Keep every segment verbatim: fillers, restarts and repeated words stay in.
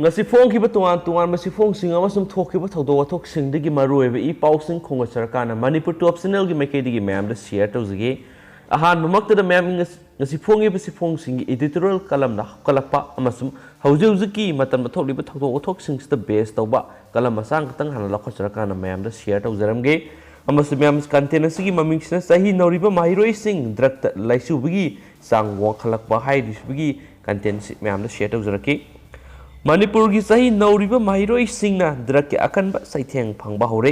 ꯉꯁꯤ ꯐꯣꯡꯈꯤꯕ ꯇꯣꯉꯥꯟ ꯇꯣꯉꯥꯟꯕ ꯆꯦꯐꯣꯡꯁꯤꯡ ꯑꯃꯁꯨꯡ ꯊꯣꯛꯈꯤꯕ ꯊꯧꯗꯣꯛ ꯋꯥꯊꯣꯛꯁꯤꯡꯗꯒꯤ ꯃꯔꯨꯑꯣꯏꯕ ꯏ ꯄꯥꯎꯁꯤꯡ ꯈꯣꯡꯒꯠꯆꯔꯀꯥꯟꯗ ꯃꯅꯤꯄꯨꯔ ꯇꯣꯞ ꯆꯦꯅꯦꯜꯒꯤ ꯃꯥꯏꯀꯩꯗꯒꯤ ꯃꯌꯥꯝꯗ ꯁꯤꯌꯔ ꯇꯧꯖꯒꯦ꯫ ꯑꯍꯥꯟꯕꯃꯛꯇꯗ ꯃꯌꯥꯝ ꯉꯁꯤ ꯐꯣꯡꯉꯤꯕ ꯆꯦꯐꯣꯡꯁꯤꯡꯒꯤ ꯏꯗꯤꯇꯣꯔꯤꯌꯦꯜ ꯀꯂꯝꯗ ꯍꯧꯒꯠꯂꯛꯄ ꯑꯃꯁꯨꯡ ꯍꯧꯖꯤꯛ ꯍꯧꯖꯤꯛꯀꯤ ꯃꯇꯝꯗ ꯊꯣꯛꯂꯤꯕ ꯊꯧꯗꯣꯛ ꯋꯥꯊꯣꯛꯁꯤꯡꯁꯤꯗ ꯕꯦꯁ ꯇꯧꯕ ꯀꯂꯝ ꯃꯆꯥ ꯈꯛꯇꯪ ꯍꯥꯟꯅ ꯂꯧꯈꯠꯆꯔꯀꯥꯟꯗ ꯃꯌꯥꯝꯗ ꯁꯤꯌꯔ ꯇꯧꯖꯔꯝꯒꯦ꯫ ꯑꯃꯁꯨꯡ ꯃꯌꯥꯝ ꯀꯟꯇꯦꯟ ꯑꯁꯤꯒꯤ ꯃꯃꯤꯡꯁꯤꯅ ꯆꯍꯤ ꯅꯧꯔꯤꯕ ꯃꯍꯩꯔꯣꯏꯁꯤꯡ ꯗ꯭ꯔꯛꯇ ꯂꯥꯏꯆꯨꯕꯒꯤ ꯆꯥꯡ ꯋꯥꯡꯈꯠꯂꯛꯄ ꯍꯥꯏꯔꯤꯕꯒꯤ ꯀꯟꯇꯦꯟꯁꯤ ꯃꯌꯥꯝꯗ ꯁꯤꯌꯔ ꯇꯧꯖꯔꯛꯀꯦ꯫ ꯃꯅꯤꯄꯨꯔꯒꯤ ꯆꯍꯤ ꯅꯧꯔꯤꯕ ꯃꯍꯩꯔꯣꯏꯁꯤꯡꯅ ꯗ꯭ꯔꯛꯀꯤ ꯑꯀꯟꯕ ꯆꯩꯊꯦꯡ ꯐꯪꯕ ꯍꯧꯔꯦ꯫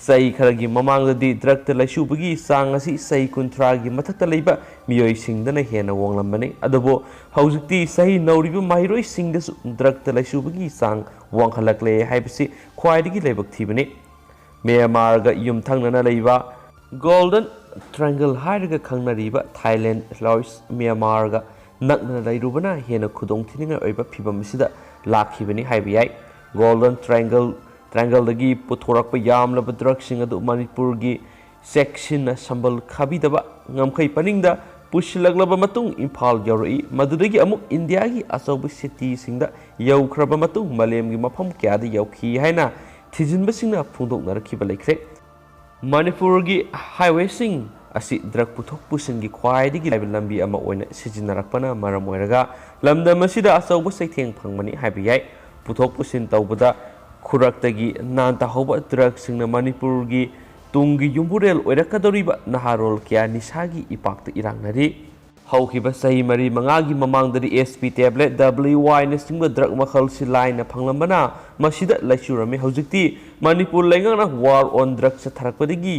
ꯆꯍꯤ ꯈꯔꯒꯤ ꯃꯃꯥꯡꯗꯗꯤ ꯗ꯭ꯔꯛꯇ ꯂꯥꯏꯆꯨꯕꯒꯤ ꯆꯥꯡ ꯑꯁꯤ ꯆꯍꯤ ꯀꯨꯟꯊ꯭ꯔꯥꯒꯤ ꯃꯊꯛꯇ ꯂꯩꯕ ꯃꯤꯑꯣꯏꯁꯤꯡꯗꯅ ꯍꯦꯟꯅ ꯋꯥꯡꯂꯝꯕꯅꯤ꯫ ꯑꯗꯨꯕꯨ ꯍꯧꯖꯤꯛꯇꯤ ꯆꯍꯤ ꯅꯧꯔꯤꯕ ꯃꯍꯩꯔꯣꯏꯁꯤꯡꯗꯁꯨ ꯗ꯭ꯔꯛꯇ ꯂꯥꯏꯆꯨꯕꯒꯤ ꯆꯥꯡ ꯋꯥꯡꯈꯠꯂꯛꯂꯦ ꯍꯥꯏꯕꯁꯤ ꯈ꯭ꯋꯥꯏꯗꯒꯤ ꯂꯥꯏꯕꯛ ꯊꯤꯕꯅꯤ꯫ ꯃ꯭ꯌꯥꯟꯃꯥꯔꯒ ꯌꯨꯝꯊꯪꯅꯅ ꯂꯩꯕ ꯒꯣꯜꯗꯟ ꯇ꯭ꯔꯥꯏꯡꯒꯜ ꯍꯥꯏꯔꯒ ꯈꯪꯅꯔꯤꯕ ꯊꯥꯏꯂꯦꯟ, ꯂꯥꯑꯣꯁ, ꯃ꯭ꯌꯥꯟꯃꯥꯔꯒ ꯅꯛꯅ ꯂꯩꯔꯨꯕꯅ ꯍꯦꯟꯅ ꯈꯨꯗꯣꯡꯊꯤꯅꯤꯡꯉꯥꯏ ꯑꯣꯏꯕ ꯐꯤꯚꯝ ꯑꯁꯤꯗ ꯂꯥꯛꯈꯤꯕꯅꯤ ꯍꯥꯏꯕ ꯌꯥꯏ꯫ ꯒꯣꯜꯗꯟ ꯇ꯭ꯔꯥꯏꯡꯒꯜ, ꯇ꯭ꯔꯥꯏꯡꯒꯜꯗꯒꯤ ꯄꯨꯊꯣꯔꯛꯄ ꯌꯥꯝꯂꯕ ꯗ꯭ꯔꯒꯁꯤꯡ ꯑꯗꯨ ꯃꯅꯤꯄꯨꯔꯒꯤ ꯆꯦꯛꯁꯤꯟꯅ ꯁꯝꯕꯜ ꯈꯥꯕꯤꯗꯕ ꯉꯝꯈꯩ ꯄꯅꯤꯡꯗ ꯄꯨꯁꯤꯜꯂꯛꯂꯕ ꯃꯇꯨꯡ ꯏꯝꯐꯥꯜ ꯌꯧꯔꯛꯏ꯫ ꯃꯗꯨꯗꯒꯤ ꯑꯃꯨꯛ ꯏꯟꯗꯤꯌꯥꯒꯤ ꯑꯆꯧꯕ ꯁꯤꯇꯤꯁꯤꯡꯗ ꯌꯧꯈ꯭ꯔꯕ ꯃꯇꯨꯡ ꯃꯥꯂꯦꯝꯒꯤ ꯃꯐꯝ ꯀꯌꯥꯗ ꯌꯧꯈꯤ ꯍꯥꯏꯅ ꯊꯤꯖꯤꯟꯕꯁꯤꯡꯅ ꯐꯣꯡꯗꯣꯛꯅꯔꯛꯈꯤꯕ ꯂꯩꯈ꯭ꯔꯦ꯫ ꯃꯅꯤꯄꯨꯔꯒꯤ ꯍꯥꯏꯋꯦꯁꯤꯡ ꯑꯁꯤ ꯗ꯭ꯔꯒ ꯄꯨꯊꯣꯛ ꯄꯨꯁꯤꯟꯒꯤ ꯈ꯭ꯋꯥꯏꯗꯒꯤ ꯂꯥꯏꯕ ꯂꯝꯕꯤ ꯑꯃ ꯑꯣꯏꯅ ꯁꯤꯖꯤꯟꯅꯔꯛꯄꯅ ꯃꯔꯝ ꯑꯣꯏꯔꯒ ꯂꯝꯗꯝ ꯑꯁꯤꯗ ꯑꯆꯧꯕ ꯆꯩꯊꯦꯡ ꯐꯪꯕꯅꯤ ꯍꯥꯏꯕ ꯌꯥꯏ꯫ ꯄꯨꯊꯣꯛ ꯄꯨꯁꯤꯟ ꯇꯧꯕꯗ ꯈꯨꯔꯛꯇꯒꯤ ꯅꯥꯟ ꯇꯥꯍꯧꯕ ꯗ꯭ꯔꯒꯁꯤꯡꯅ ꯃꯅꯤꯄꯨꯔꯒꯤ ꯇꯨꯡꯒꯤ ꯌꯨꯝꯕꯨꯔꯦꯜ ꯑꯣꯏꯔꯛꯀꯗꯧꯔꯤꯕ ꯅꯍꯥꯔꯣꯜ ꯀꯌꯥ ꯅꯤꯁꯥꯒꯤ ꯏꯄꯥꯛꯇ ꯏꯔꯥꯛꯅꯔꯤ꯫ ꯍꯧꯈꯤꯕ ꯆꯍꯤ ꯃꯔꯤ ꯃꯉꯥꯒꯤ ꯃꯃꯥꯡꯗꯗꯤ ꯑꯦꯁ ꯄꯤ ꯇꯦꯕ꯭ꯂꯦꯠ, ꯗꯕ꯭ꯂꯤꯌꯨ ꯑꯥꯏꯅꯆꯤꯡꯕ ꯗ꯭ꯔꯒ ꯃꯈꯜꯁꯤ ꯂꯥꯏꯅ ꯐꯪꯂꯝꯕꯅ ꯃꯁꯤꯗ ꯂꯥꯏꯆꯨꯔꯝꯃꯤ꯫ ꯍꯧꯖꯤꯛꯇꯤ ꯃꯅꯤꯄꯨꯔ ꯂꯩꯉꯥꯛꯅ ꯋꯥꯔ ꯑꯣꯟ ꯗ꯭ꯔꯒ ꯆꯠꯊꯔꯛꯄꯗꯒꯤ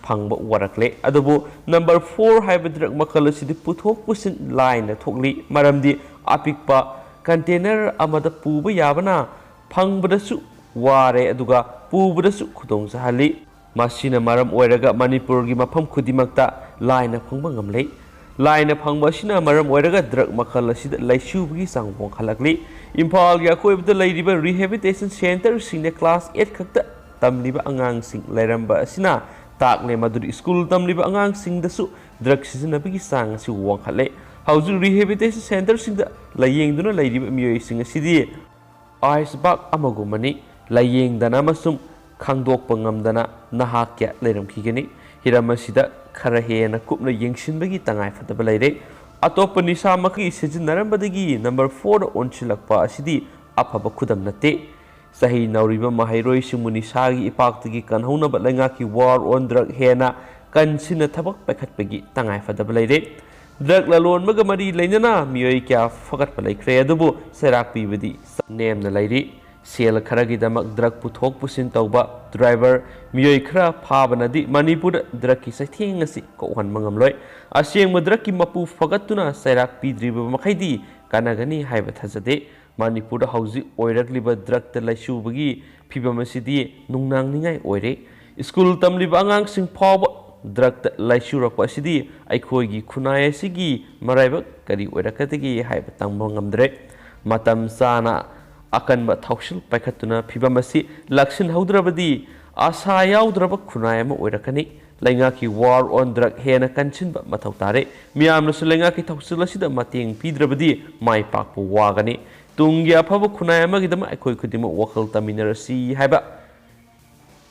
ꯐꯪꯕ ꯋꯥꯔꯛꯂꯦ꯫ ꯑꯗꯨꯕꯨ ꯅꯝꯕꯔ ꯐꯣꯔ ꯍꯥꯏꯕ ꯗ꯭ꯔꯒ ꯃꯈꯜ ꯑꯁꯤꯗꯤ ꯄꯨꯊꯣꯛ ꯄꯨꯁꯤꯟ ꯂꯥꯏꯅ ꯊꯣꯛꯂꯤ, ꯃꯔꯝꯗꯤ ꯑꯄꯤꯛꯄ ꯀꯟꯇꯦꯅꯔ ꯑꯃꯗ ꯄꯨꯕ ꯌꯥꯕꯅ ꯐꯪꯕꯗꯁꯨ ꯋꯥꯔꯦ, ꯑꯗꯨꯒ ꯄꯨꯕꯗꯁꯨ ꯈꯨꯗꯣꯡ ꯆꯥꯍꯜꯂꯤ꯫ ꯃꯁꯤꯅ ꯃꯔꯝ ꯑꯣꯏꯔꯒ ꯃꯅꯤꯄꯨꯔꯒꯤ ꯃꯐꯝ ꯈꯨꯗꯤꯡꯃꯛꯇ ꯂꯥꯏꯅ ꯐꯪꯕ ꯉꯝꯂꯦ꯫ ꯂꯥꯏꯅ ꯐꯪꯕ ꯑꯁꯤꯅ ꯃꯔꯝ ꯑꯣꯏꯔꯒ ꯗ꯭ꯔꯒ ꯃꯈꯜ ꯑꯁꯤꯗ ꯂꯥꯏꯆꯨꯕꯒꯤ ꯆꯥꯡ ꯋꯥꯡꯈꯠꯂꯛꯂꯤ꯫ ꯏꯝꯐꯥꯜꯒꯤ ꯑꯀꯣꯏꯕꯗ ꯂꯩꯔꯤꯕ ꯔꯤꯍꯦꯕꯤꯂꯤꯇꯦꯁꯟ ꯁꯦꯟꯇꯔꯁꯤꯡꯗ ꯀ꯭ꯂꯥꯁ ꯑꯦꯠ ꯈꯛꯇ ꯇꯝꯂꯤꯕ ꯑꯉꯥꯡꯁꯤꯡ ꯂꯩꯔꯝꯕ ꯑꯁꯤꯅ ꯇꯥꯛꯂꯦ ꯃꯗꯨꯗꯤ ꯁ꯭ꯀꯨꯜ ꯇꯝꯂꯤꯕ ꯑꯉꯥꯡꯁꯤꯡꯗꯁꯨ ꯗ꯭ꯔꯒ ꯁꯤꯖꯤꯟꯅꯕꯒꯤ ꯆꯥꯡ ꯑꯁꯤ ꯋꯥꯡꯈꯠꯂꯦ꯫ ꯍꯧꯖꯤꯛ ꯔꯤꯍꯦꯕꯤꯂꯤꯇꯦꯁꯟ ꯁꯦꯟꯇꯔꯁꯤꯡꯗ ꯂꯥꯌꯦꯡꯗꯨꯅ ꯂꯩꯔꯤꯕ ꯃꯤꯑꯣꯏꯁꯤꯡ ꯑꯁꯤꯗꯤ ꯑꯥꯏꯁꯕꯥꯒ ꯑꯃꯒꯨꯝꯕꯅꯤ꯫ ꯂꯥꯌꯦꯡꯗꯅ ꯑꯃꯁꯨꯡ ꯈꯪꯗꯣꯛꯄ ꯉꯝꯗꯅ ꯅꯍꯥ ꯀꯌꯥ ꯂꯩꯔꯝꯈꯤꯒꯅꯤ꯫ ꯍꯤꯔꯝ ꯑꯁꯤꯗ ꯈꯔ ꯍꯦꯟꯅ ꯀꯨꯞꯅ ꯌꯦꯡꯁꯤꯟꯕꯒꯤ ꯇꯉꯥꯏꯐꯗꯕ ꯂꯩꯔꯦ꯫ ꯑꯇꯣꯞꯄ ꯅꯤꯁꯥ ꯃꯈꯩ ꯁꯤꯖꯤꯟꯅꯔꯝꯕꯗꯒꯤ ꯅꯝꯕꯔ ꯐꯣꯔꯗ ꯑꯣꯟꯁꯤꯜꯂꯛꯄ ꯑꯁꯤꯗꯤ ꯑꯐꯕ ꯈꯨꯗꯝ ꯅꯠꯇꯦ꯫ ꯆꯍꯤ ꯅꯧꯔꯤꯕ ꯃꯍꯩꯔꯣꯏꯁꯤꯡꯕꯨ ꯅꯤꯁꯥꯒꯤ ꯏꯄꯥꯛꯇꯒꯤ ꯀꯟꯍꯧꯅꯕ ꯂꯩꯉꯥꯛꯀꯤ War on Drug ꯍꯦꯟꯅ ꯀꯟꯁꯤꯟꯅ ꯊꯕꯛ ꯄꯥꯏꯈꯠꯄꯒꯤ ꯇꯉꯥꯏꯐꯗꯕ ꯂꯩꯔꯦ꯫ ꯗ꯭ꯔꯒ ꯂꯂꯣꯟꯕꯒ ꯃꯔꯤ ꯂꯩꯅꯅ ꯃꯤꯑꯣꯏ ꯀꯌꯥ ꯐꯒꯠꯄ ꯂꯩꯈ꯭ꯔꯦ, ꯑꯗꯨꯕꯨ ꯆꯩꯔꯥꯛ ꯄꯤꯕꯗꯤ ꯅꯦꯝꯅ ꯂꯩꯔꯤ꯫ ꯁꯦꯜ ꯈꯔꯒꯤꯗꯃꯛ ꯗ꯭ꯔꯒ ꯄꯨꯊꯣꯛ ꯄꯨꯁꯤꯟ ꯇꯧꯕ ꯗ꯭ꯔꯥꯏꯚꯔ ꯃꯤꯑꯣꯏ ꯈꯔ ꯐꯥꯕꯅꯗꯤ ꯃꯅꯤꯄꯨꯔꯗ ꯗ꯭ꯔꯒꯀꯤ ꯆꯩꯊꯦꯡ ꯑꯁꯤ ꯀꯣꯛꯍꯟꯕ ꯉꯝꯂꯣꯏ꯫ ꯑꯁꯦꯡꯕ ꯗ꯭ꯔꯒꯀꯤ ꯃꯄꯨ ꯐꯒꯠꯇꯨꯅ ꯆꯩꯔꯥꯛ ꯄꯤꯗ꯭ꯔꯤꯕ ꯃꯈꯩꯗꯤ ꯀꯥꯟꯅꯒꯅꯤ ꯍꯥꯏꯕ ꯊꯥꯖꯗꯦ꯫ ꯃꯅꯤꯄꯨꯔꯗ ꯍꯧꯖꯤꯛ ꯑꯣꯏꯔꯛꯂꯤꯕ ꯗ꯭ꯔꯒꯇ ꯂꯩꯁꯨꯕꯒꯤ ꯐꯤꯕꯝ ꯑꯁꯤꯗꯤ ꯅꯨꯡꯅꯥꯡꯅꯤꯡꯉꯥꯏ ꯑꯣꯏꯔꯦ꯫ ꯁ꯭ꯀꯨꯜ ꯇꯝꯂꯤꯕ ꯑꯉꯥꯡꯁꯤꯡ ꯐꯥꯎꯕ ꯗ꯭ꯔꯒꯇ ꯂꯩꯁꯨꯔꯛꯄ ꯑꯁꯤꯗꯤ ꯑꯩꯈꯣꯏꯒꯤ ꯈꯨꯟꯅꯥꯏ ꯑꯁꯤꯒꯤ ꯃꯔꯥꯏꯕꯛ ꯀꯔꯤ ꯑꯣꯏꯔꯛꯀꯗꯒꯦ ꯍꯥꯏꯕ ꯇꯝꯕ ꯉꯝꯗ꯭ꯔꯦ꯫ ꯃꯇꯝ ꯆꯥꯅ ꯑꯀꯟꯕ ꯊꯧꯁꯤꯜ ꯄꯥꯏꯈꯠꯇꯨꯅ ꯐꯤꯕꯝ ꯑꯁꯤ ꯂꯥꯛꯁꯤꯟꯍꯧꯗ꯭ꯔꯕꯗꯤ ꯑꯁꯥ ꯌꯥꯎꯗ꯭ꯔꯕ ꯈꯨꯟꯅꯥꯏ ꯑꯃ ꯑꯣꯏꯔꯛꯀꯅꯤ꯫ ꯂꯩꯉꯥꯛꯀꯤ War on Drug ꯍꯦꯟꯅ ꯀꯟꯁꯤꯟꯕ ꯃꯊꯧ ꯇꯥꯔꯦ꯫ ꯃꯤꯌꯥꯝꯅꯁꯨ ꯂꯩꯉꯥꯛꯀꯤ ꯊꯧꯁꯤꯜ ꯑꯁꯤꯗ ꯃꯇꯦꯡ ꯄꯤꯗ꯭ꯔꯕꯗꯤ ꯃꯥꯏ ꯄꯥꯛꯄ ꯋꯥꯒꯅꯤ꯫ ꯇꯨꯡꯒꯤ ꯑꯐꯕ ꯈꯨꯟꯅꯥꯏ ꯑꯃꯒꯤꯗꯃꯛ ꯑꯩꯈꯣꯏ ꯈꯨꯗꯤꯡꯃꯛ ꯋꯥꯈꯜ ꯇꯥꯃꯤꯟꯅꯔꯁꯤ ꯍꯥꯏꯕ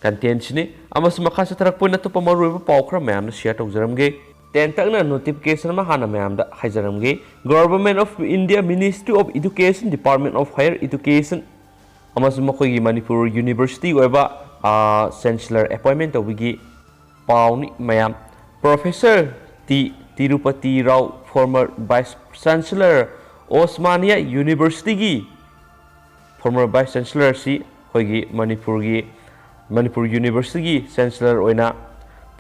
ꯀꯟꯇꯦꯟꯁꯤꯅꯤ꯫ ꯑꯃꯁꯨꯡ ꯃꯈꯥ ꯆꯠꯊꯔꯛꯄ ꯑꯣꯏꯅ ꯑꯇꯣꯞꯄ ꯃꯔꯨꯑꯣꯏꯕ ꯄꯥꯎ ꯈꯔ ꯃꯌꯥꯝꯅ ꯁꯤꯌꯔ ꯇꯧꯖꯔꯝꯒꯦ꯫ ꯇꯦꯟꯇꯛꯅ ꯅꯣꯇꯤꯐꯤꯀꯦꯁꯟ ꯑꯃ ꯍꯥꯟꯅ ꯃꯌꯥꯝꯗ ꯍꯥꯏꯖꯔꯝꯒꯦ꯫ Government of India, Ministry of Education, Department of Higher Education ꯑꯃꯁꯨꯡ ꯃꯈꯣꯏꯒꯤ ꯃꯅꯤꯄꯨꯔ ꯌꯨꯅꯤꯚꯔꯁꯤꯇꯤ ꯑꯣꯏꯕ ꯆꯦꯟꯁꯦꯂꯔ ꯑꯦꯄꯣꯏꯟꯃꯦꯟ ꯇꯧꯕꯒꯤ ꯄꯥꯎꯅꯤ ꯃꯌꯥꯝ꯫ Professor T Tirupati Rao, former vice chancellor Osmania ꯌꯨꯅꯤꯚꯔꯁꯤꯇꯤꯒꯤ ꯐꯣꯔꯃꯔ ꯚꯥꯏꯁ ꯆꯦꯟꯁꯦꯂꯔ ꯑꯁꯤ ꯑꯩꯈꯣꯏꯒꯤ ꯃꯅꯤꯄꯨꯔꯒꯤ, ꯃꯅꯤꯄꯨꯔ ꯌꯨꯅꯤꯚꯔꯁꯤꯇꯤꯒꯤ ꯆꯦꯟꯁꯦꯂꯔ ꯑꯣꯏꯅ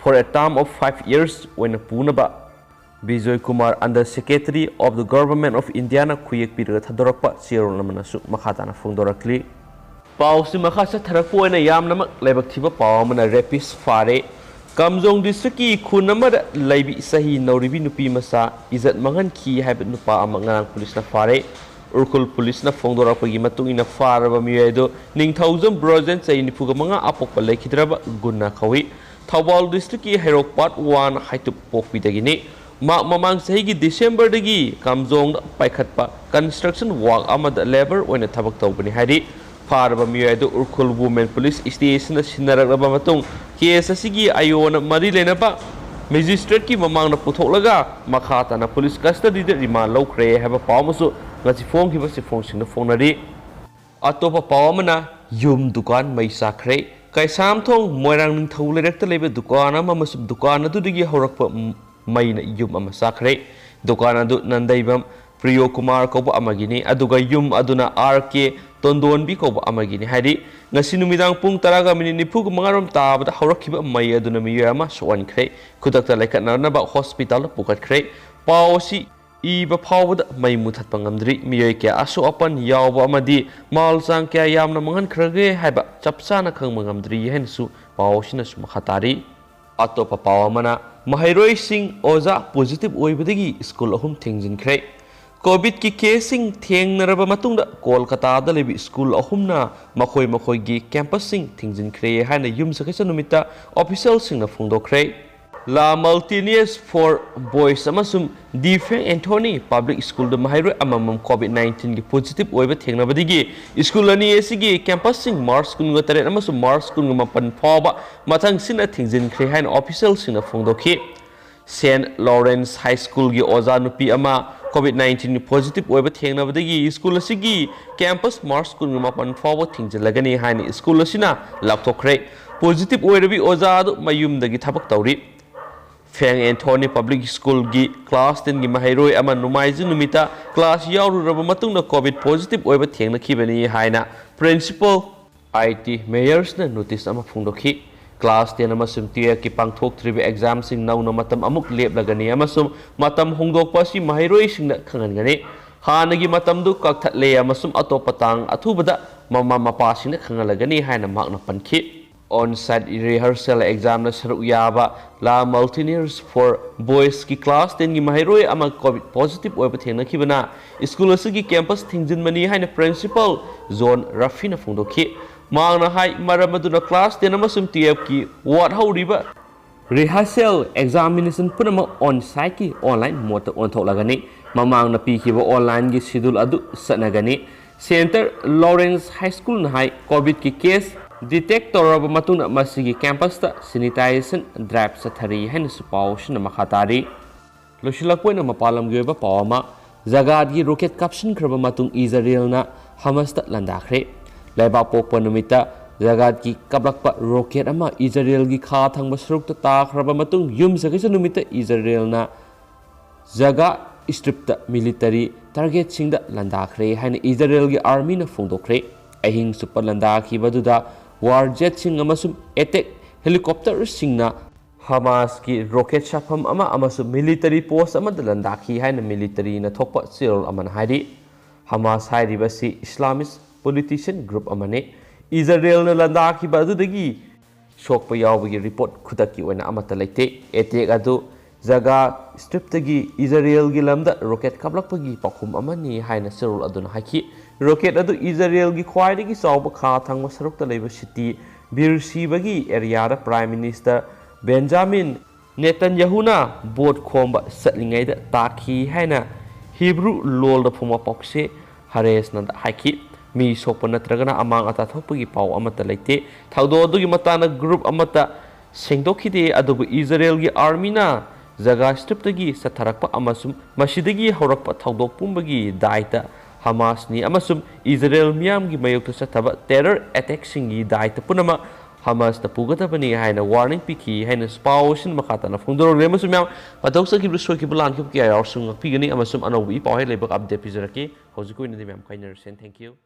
for a term of five years ꯑꯣꯏꯅ ꯄꯨꯅꯕ Bijoy Kumar, under secretary of the Government of Indiaꯅ ꯈꯨꯌꯦꯛ ꯄꯤꯔꯒ ꯊꯥꯗꯣꯔꯛꯄ ꯆꯦꯔꯣꯜ ꯑꯃꯅꯁꯨ ꯃꯈꯥ ꯇꯥꯅ ꯐꯣꯡꯗꯣꯔꯛꯂꯤ꯫ ꯄꯥꯎꯁꯤ ꯃꯈꯥ ꯆꯠꯊꯔꯛꯄ ꯑꯣꯏꯅ ꯌꯥꯝꯅꯃꯛ ꯂꯥꯏꯕꯛ ꯊꯤꯕ ꯄꯥꯎ ꯑꯃꯅ ꯔꯦꯄꯤꯁ ꯐꯥꯔꯦ꯫ ꯀꯥꯝꯖꯣꯡ ꯗꯤꯁꯇ꯭ꯔꯤꯛꯀꯤ ꯈꯨꯟ ꯑꯃꯗ ꯂꯩꯕꯤ ꯆꯍꯤ ꯅꯧꯔꯤꯕꯤ ꯅꯨꯄꯤ ꯃꯆꯥ ꯏꯖꯠ ꯃꯥꯡꯍꯟꯈꯤ ꯍꯥꯏꯕ ꯅꯨꯄꯥ ꯑꯃ ꯉꯔꯥꯡ ꯄꯨꯂꯤꯁꯅ ꯐꯥꯔꯦ꯫ ꯎꯔꯈꯨꯜ ꯄꯨꯂꯤꯁꯅ ꯐꯣꯡꯗꯣꯔꯛꯄꯒꯤ ꯃꯇꯨꯡ ꯏꯟꯅ, ꯐꯥꯔꯕ ꯃꯤꯑꯣꯏ ꯑꯗꯨ ꯅꯤꯡꯊꯧꯖꯝ ꯕ꯭ꯔꯣꯖꯦꯟ, ꯆꯍꯤ ꯅꯤꯐꯨꯒ ꯃꯉꯥ, ꯑꯄꯣꯛꯄ ꯂꯩꯈꯤꯗ꯭ꯔꯕ ꯒꯨꯟꯅ ꯀꯧꯏ꯫ ꯊꯧꯕꯥꯜ ꯗꯤꯁꯇ꯭ꯔꯤꯛꯀꯤ ꯍꯩꯔꯣꯛ ꯄꯥꯔꯠ ꯋꯥꯟ ꯍꯩꯇꯨꯞ ꯄꯣꯛꯄꯤꯗꯒꯤꯅꯤ꯫ ꯃꯍꯥꯛ ꯃꯃꯥꯡ ꯆꯍꯤꯒꯤ ꯗꯤꯁꯦꯝꯕꯔꯗꯒꯤ ꯀꯥꯝꯖꯣꯡꯗ ꯄꯥꯏꯈꯠꯄ construction work ꯑꯃꯗ labour ꯑꯣꯏꯅ ꯊꯕꯛ ꯇꯧꯕꯅꯤ ꯍꯥꯏꯔꯤ꯫ ꯐꯥꯔꯕ ꯃꯤꯑꯣꯏ ꯑꯗꯨ ꯎꯔꯈꯨꯜ Women Police Stationꯗ ꯁꯤꯟꯅꯔꯛꯂꯕ ꯃꯇꯨꯡ, case ꯑꯁꯤꯒꯤ ꯑꯥꯏꯑꯣꯅ ꯃꯔꯤ ꯂꯩꯅꯕ magistrateꯀꯤ ꯃꯃꯥꯡꯗ ꯄꯨꯊꯣꯛꯂꯒ ꯃꯈꯥ ꯇꯥꯅ police custodyꯗ remand ꯂꯧꯈ꯭ꯔꯦ ꯍꯥꯏꯕ ꯄꯥꯎ ꯑꯃꯁꯨ ꯉꯁꯤ ꯐꯣꯡꯈꯤꯕ ꯆꯦꯐꯣꯡꯁꯤꯡꯗ ꯐꯣꯡꯅꯔꯤ꯫ ꯑꯇꯣꯞꯄ ꯄꯥꯎ ꯑꯃꯅ, ꯌꯨꯝ ꯗꯨꯀꯥꯟ ꯃꯩ ꯆꯥꯛꯈ꯭ꯔꯦ꯫ ꯀꯩꯁꯥꯝꯊꯣꯡ ꯃꯣꯏꯔꯥꯡ ꯅꯤꯡꯊꯧ ꯂꯩꯔꯛꯇ ꯂꯩꯕ ꯗꯨꯀꯥꯟ ꯑꯃ ꯑꯃꯁꯨꯡ ꯗꯨꯀꯥꯟ ꯑꯗꯨꯗꯒꯤ ꯍꯧꯔꯛꯄ ꯃꯩꯅ ꯌꯨꯝ ꯑꯃ ꯆꯥꯛꯈ꯭ꯔꯦ꯫ ꯗꯨꯀꯥꯟ ꯑꯗꯨ ꯅꯟꯗꯩꯕꯝ ꯄ꯭ꯔꯤꯌꯣ ꯀꯨꯃꯥꯔ ꯀꯧꯕ ꯑꯃꯒꯤꯅꯤ, ꯑꯗꯨꯒ ꯌꯨꯝ ꯑꯗꯨꯅ ꯑꯥꯔ ꯀꯦ ꯇꯣꯟꯗꯣꯟꯕꯤ ꯀꯧꯕ ꯑꯃꯒꯤꯅꯤ ꯍꯥꯏꯔꯤ꯫ ꯉꯁꯤ ꯅꯨꯃꯤꯗꯥꯡ ꯄꯨꯡ ꯇꯔꯥꯒ ꯃꯤꯅꯤꯠ ꯅꯤꯐꯨꯒ ꯃꯉꯥꯔꯣꯝ ꯇꯥꯕꯗ ꯍꯧꯔꯛꯈꯤꯕ ꯃꯩ ꯑꯗꯨꯅ ꯃꯤꯑꯣꯏ ꯑꯃ ꯁꯣꯛꯍꯟꯈ꯭ꯔꯦ꯫ ꯈꯨꯗꯛꯇ ꯂꯩꯈꯠꯅꯅꯕ ꯍꯣꯁꯄꯤꯇꯥꯜꯗ ꯄꯨꯈꯠꯈ꯭ꯔꯦ꯫ ꯄꯥꯎ ꯑꯁꯤ ꯏꯕ ꯐꯥꯎꯕꯗ ꯃꯩ ꯃꯨꯊꯠꯄ ꯉꯝꯗ꯭ꯔꯤ꯫ ꯃꯤꯑꯣꯏ ꯀꯌꯥ ꯑꯁꯣꯛ ꯑꯄꯟ ꯌꯥꯎꯕ ꯑꯃꯗꯤ ꯃꯥꯜ ꯆꯥꯡ ꯀꯌꯥ ꯌꯥꯝꯅ ꯃꯥꯡꯍꯟꯈ꯭ꯔꯒꯦ ꯍꯥꯏꯕ ꯆꯞ ꯆꯥꯅ ꯈꯪꯕ ꯉꯝꯗ꯭ꯔꯤ ꯍꯥꯏꯅꯁꯨ ꯄꯥꯎ ꯑꯁꯤꯅꯁꯨ ꯃꯈꯥ ꯇꯥꯔꯤ꯫ ꯑꯇꯣꯞꯄ ꯄꯥꯎ ꯑꯃꯅ, ꯃꯍꯩꯔꯣꯏꯁꯤꯡ ꯑꯣꯖꯥ positive ꯑꯣꯏꯕꯗꯒꯤ ꯁ꯭ꯀꯨꯜ ꯑꯍꯨꯝ ꯊꯤꯡꯖꯤꯟꯈ꯭ꯔꯦ꯫ ꯀꯣꯚꯤꯗꯀꯤ caseꯁꯤꯡ ꯊꯦꯡꯅꯔꯕ ꯃꯇꯨꯡꯗ ꯀꯣꯜꯀꯇꯥꯗ ꯂꯩꯕ ꯁ꯭ꯀꯨꯜ ꯑꯍꯨꯝꯅ ꯃꯈꯣꯏ ꯃꯈꯣꯏꯒꯤ campusꯁꯤꯡ ꯊꯤꯡꯖꯤꯟꯈ꯭ꯔꯦ ꯍꯥꯏꯅ ꯌꯨꯝꯁꯀꯩꯁ ꯅꯨꯃꯤꯠꯇ officialꯁꯤꯡꯅ ꯐꯣꯡꯗꯣꯛꯈ꯭ꯔꯦ꯫ La Malteniers for Boys ꯑꯃꯁꯨꯡ ꯗꯤ ꯐ꯭ꯔꯦꯡ ꯑꯦꯟꯊꯣꯅꯤ ꯄꯕ꯭ꯂꯤꯛ ꯁ꯭ꯀꯨꯜꯗ ꯃꯍꯩꯔꯣꯏ ꯑꯃꯃꯝ ꯀꯣꯚꯤꯗ ꯅꯥꯏꯟꯇꯤꯟꯒꯤ positive ꯑꯣꯏꯕ ꯊꯦꯡꯅꯕꯗꯒꯤ ꯁ꯭ꯀꯨꯜ ꯑꯅꯤ ꯑꯁꯤꯒꯤ campusꯁꯤꯡ ꯃꯥꯔꯆ ꯀꯨꯟꯒ ꯇꯔꯦꯠ ꯑꯃꯁꯨꯡ ꯃꯥꯔꯆ ꯀꯨꯟꯒ ꯃꯥꯄꯟ ꯐꯥꯎꯕ ꯃꯊꯪ ꯁꯤꯟꯅ ꯊꯤꯡꯖꯤꯟꯈ꯭ꯔꯦ ꯍꯥꯏꯅ officialꯁꯤꯡꯅ ꯐꯣꯡꯗꯣꯛꯈꯤ꯫ Saint Lawrence High Schoolꯒꯤ ꯑꯣꯖꯥ ꯅꯨꯄꯤ ꯑꯃ ꯀꯣꯚꯤꯗ ꯅꯥꯏꯟꯇꯤꯟꯒꯤ positive ꯑꯣꯏꯕ ꯊꯦꯡꯅꯕꯗꯒꯤ ꯁ꯭ꯀꯨꯜ ꯑꯁꯤꯒꯤ campus ꯃꯥꯔꯆ ꯀꯨꯟꯒ ꯃꯥꯄꯟ ꯐꯥꯎꯕ ꯊꯤꯡꯖꯤꯜꯂꯒꯅꯤ ꯍꯥꯏꯅ ꯁ꯭ꯀꯨꯜ ꯑꯁꯤꯅ ꯂꯥꯎꯊꯣꯛꯈ꯭ꯔꯦ꯫ Positive ꯑꯣꯏꯔꯕꯤ ꯑꯣꯖꯥ ꯑꯗꯨ ꯃꯌꯨꯝꯗꯒꯤ ꯊꯕꯛ ꯇꯧꯔꯤ꯫ ꯐ꯭ꯔꯦꯡ ꯑꯦꯟꯊꯣꯅꯤ ꯄꯕ꯭ꯂꯤꯛ ꯁ꯭ꯀꯨꯜꯒꯤ class tenꯒꯤ ꯃꯍꯩꯔꯣꯏ ꯑꯃ ꯅꯣꯡꯃꯥꯏꯖꯤꯡ ꯅꯨꯃꯤꯠꯇ class ꯌꯥꯎꯔꯨꯔꯕ ꯃꯇꯨꯡꯗ ꯀꯣꯚꯤꯗ positive ꯑꯣꯏꯕ ꯊꯦꯡꯅꯈꯤꯕꯅꯤ ꯍꯥꯏꯅ principal ꯑꯥꯏ ꯇꯤ ꯃꯦꯌꯔꯁꯅ notice ꯑꯃ ꯐꯣꯡꯗꯣꯛꯈꯤ꯫ Class ten ꯑꯃꯁꯨꯡ twelveꯀꯤ ꯄꯥꯡꯊꯣꯛꯇ꯭ꯔꯤꯕ examꯁꯤꯡ ꯅꯧꯅ ꯃꯇꯝ ꯑꯃꯨꯛ ꯂꯦꯞꯂꯒꯅꯤ ꯑꯃꯁꯨꯡ ꯃꯇꯝ ꯍꯣꯡꯗꯣꯛꯄ ꯑꯁꯤ ꯃꯍꯩꯔꯣꯏꯁꯤꯡꯗ ꯈꯪꯍꯟꯒꯅꯤ꯫ ꯍꯥꯟꯅꯒꯤ ꯃꯇꯝꯗꯨ ꯀꯛꯊꯠꯂꯦ ꯑꯃꯁꯨꯡ ꯑꯇꯣꯞꯄ ꯇꯥꯡ ꯑꯊꯨꯕꯗ ꯃꯃꯥ ꯃꯄꯥꯁꯤꯡꯗ ꯈꯪꯍꯜꯂꯒꯅꯤ ꯍꯥꯏꯅ ꯃꯍꯥꯛꯅ ꯄꯟꯈꯤ꯫ On-site rehearsal examꯗ ꯁꯔꯨꯛ ꯌꯥꯕ La Malteniers for Boysꯀꯤ class tenꯒꯤ ꯃꯍꯩꯔꯣꯏ ꯑꯃ ꯀꯣꯚꯤꯗ positive ꯑꯣꯏꯕ ꯊꯦꯡꯅꯈꯤꯕꯅ ꯁ꯭ꯀꯨꯜ ꯑꯁꯤꯒꯤ campus ꯊꯤꯡꯖꯤꯟꯕꯅꯤ ꯍꯥꯏꯅ principal ꯖꯣꯟ ꯔꯐꯤꯅ ꯐꯣꯡꯗꯣꯛꯈꯤ꯫ ꯃꯍꯥꯛꯅ ꯍꯥꯏ, ꯃꯔꯝ ꯑꯗꯨꯅ class ten ꯑꯃꯁꯨꯡ twelveꯀꯤ ꯋꯥꯠꯍꯧꯔꯤꯕ Rehearsal examination ꯄꯨꯝꯅꯃꯛ on site ꯀꯤ online mode ꯇ ꯑꯣꯟꯊꯣꯛꯂꯒꯅꯤ꯫ ꯃꯃꯥꯡꯗ ꯄꯤꯈꯤꯕ online ꯒꯤ schedule ꯑꯗꯨ ꯆꯠꯅꯒꯅꯤ꯫ Centre Lawrence High School ꯅ ꯍꯥꯏ, COVID ꯀꯤ case detect ꯇꯧꯔꯕ ꯃꯇꯨꯡꯗ ꯃꯁꯤꯒꯤ campus ꯇ sanitization drive ꯆꯠꯊꯔꯤ ꯍꯥꯏꯅꯁꯨ ꯄꯥꯎꯁꯤꯅ ꯃꯈꯥ ꯇꯥꯔꯤ꯫ ꯂꯣꯏꯁꯤꯜꯂꯛꯄ ꯑꯣꯏꯅ ꯃꯄꯥꯟ ꯂꯝꯒꯤ ꯑꯣꯏꯕ ꯄꯥꯎ ꯑꯃ, ꯖꯒꯥꯠꯀꯤ rocket ꯀꯥꯞꯁꯤꯟꯈ꯭ꯔꯕ ꯃꯇꯨꯡ ꯏꯖꯔꯦꯜꯅ ꯍꯃꯁꯇ ꯂꯥꯟꯗꯥꯈ꯭ꯔꯦ꯫ ꯂꯩꯕꯥꯛꯄꯣꯛꯄ ꯅꯨꯃꯤꯠꯇ ꯖꯒꯥꯠꯀꯤ ꯀꯥꯞꯂꯛꯄ rocket ꯑꯃ ꯏꯖꯔꯦꯜꯒꯤ ꯈꯥ ꯊꯪꯕ ꯁꯔꯨꯛꯇ ꯇꯥꯈ꯭ꯔꯕ ꯃꯇꯨꯡ ꯌꯨꯝꯁꯀꯩꯁ ꯅꯨꯃꯤꯠꯇ ꯏꯖꯔꯦꯜꯅ ꯖꯒꯥ ꯁ꯭ꯇ꯭ꯔꯤꯞꯇ military target ꯁꯤꯡꯗ ꯂꯥꯟꯗꯥꯈ꯭ꯔꯦ ꯍꯥꯏꯅ ꯏꯖꯔꯦꯜꯒꯤ army ꯅ ꯐꯣꯡꯗꯣꯛꯈ꯭ꯔꯦ꯫ ꯑꯍꯤꯡ ꯆꯨꯞꯄ ꯂꯥꯟꯗꯥꯈꯤꯕ ꯑꯗꯨꯗ war jet ꯁꯤꯡ ꯑꯃꯁꯨꯡ attack helicopter ꯁꯤꯡꯅ ꯍꯃꯥꯁꯀꯤ rocket ꯁꯥꯐꯝ ꯑꯃ ꯑꯃꯁꯨꯡ military post ꯑꯃꯗ ꯂꯥꯟꯗꯥꯈꯤ ꯍꯥꯏꯅ military ꯅ ꯊꯣꯛꯄ ꯆꯦꯔꯣꯜ ꯑꯃꯅ ꯍꯥꯏꯔꯤ꯫ ꯍꯃꯥꯁ ꯍꯥꯏꯔꯤꯕ ꯑꯁꯤ Islamist politician group ꯑꯃꯅꯤ꯫ ꯏꯖꯔꯦꯜꯅ ꯂꯥꯟꯗꯥꯈꯤꯕ ꯑꯗꯨꯗꯒꯤ ꯁꯣꯛꯄ ꯌꯥꯎꯕꯒꯤ report ꯈꯨꯗꯛꯀꯤ ꯑꯣꯏꯅ ꯑꯃꯠꯇ ꯂꯩꯇꯦ꯫ Attack ꯑꯗꯨ ꯖꯒꯥ ꯁ꯭ꯇ꯭ꯔꯤꯞꯇꯒꯤ ꯏꯖꯔꯦꯜꯒꯤ ꯂꯝꯗ rocket ꯀꯥꯞꯂꯛꯄꯒꯤ ꯄꯥꯎꯈꯨꯝ ꯑꯃꯅꯤ ꯍꯥꯏꯅ ꯆꯦꯔꯣꯜ ꯑꯗꯨꯅ ꯍꯥꯏꯈꯤ꯫ Rocket ꯑꯗꯨ ꯏꯖꯔꯦꯜꯒꯤ ꯈ꯭ꯋꯥꯏꯗꯒꯤ ꯆꯥꯎꯕ ꯈꯥ ꯊꯪꯕ ꯁꯔꯨꯛꯇ ꯂꯩꯕ city ꯕꯤꯔꯁꯤꯕꯒꯤ area ꯗ Prime Minister Benjamin ꯅꯦꯇꯟꯌꯥꯍꯨꯅ vote ꯈꯣꯝꯕ ꯆꯠꯂꯤꯉꯩꯗ ꯇꯥꯈꯤ ꯍꯥꯏꯅ ꯍꯤꯕ꯭ꯔꯨ ꯂꯣꯜꯗ ꯐꯣꯡꯕ ꯄꯥꯎꯆꯦ ꯍꯔꯦꯁꯅꯗ ꯍꯥꯏꯈꯤ꯫ ꯃꯤ ꯁꯣꯛꯄ ꯅꯠꯇ꯭ꯔꯒꯅ ꯑꯃꯥꯡ ꯑꯇꯥ ꯊꯣꯛꯄꯒꯤ ꯄꯥꯎ ꯑꯃꯠꯇ ꯂꯩꯇꯦ꯫ ꯊꯧꯗꯣꯛ ꯑꯗꯨꯒꯤ ꯃꯇꯥꯡꯗ group ꯑꯃꯠꯇ ꯁꯦꯡꯗꯣꯛꯈꯤꯗꯦ, ꯑꯗꯨꯕꯨ ꯏꯖꯔꯦꯜꯒꯤ army ꯅ ꯖꯒꯥ ꯁ꯭ꯇ꯭ꯔꯤꯞꯇꯒꯤ ꯆꯠꯊꯔꯛꯄ ꯑꯃꯁꯨꯡ ꯃꯁꯤꯗꯒꯤ ꯍꯧꯔꯛꯄ ꯊꯧꯗꯣꯛ ꯄꯨꯝꯕꯒꯤ ꯗꯥꯏꯇ ꯍꯃꯥꯁꯅꯤ ꯑꯃꯁꯨꯡ ꯏꯖꯔꯦꯜ ꯃꯤꯌꯥꯝꯒꯤ ꯃꯥꯌꯣꯛꯇ ꯆꯠꯊꯕ terror attack ꯁꯤꯡꯒꯤ ꯗꯥꯏꯇ ꯄꯨꯝꯅꯃꯛ ꯍꯃꯥꯁꯅ ꯄꯨꯒꯗꯕꯅꯤ ꯍꯥꯏꯅ warning ꯄꯤꯈꯤ ꯍꯥꯏꯅ ꯄꯥꯎ ꯑꯁꯤꯅ ꯃꯈꯥ ꯇꯥꯅ ꯐꯣꯡꯗꯣꯔꯛꯂꯤ꯫ ꯑꯃꯁꯨꯡ ꯃꯌꯥꯝ ꯃꯇꯧ ꯆꯠꯈꯤꯕꯗ ꯁꯣꯏꯈꯤꯕ ꯂꯥꯟꯈꯤꯕ ꯀꯌꯥ ꯌꯥꯎꯔꯁꯨ ꯉꯥꯛꯄꯤꯒꯅꯤ ꯑꯃꯁꯨꯡ ꯑꯅꯧꯕ ꯏ ꯄꯥꯎ ꯍꯦꯛ ꯂꯩꯕꯒ update ꯄꯤꯖꯔꯛꯀꯦ꯫ ꯍꯧꯖꯤꯛꯀꯤ ꯑꯣꯏꯅꯗꯤ ꯃꯌꯥꯝ ꯀꯥꯏꯅꯔꯁꯦ꯫ Thank you꯫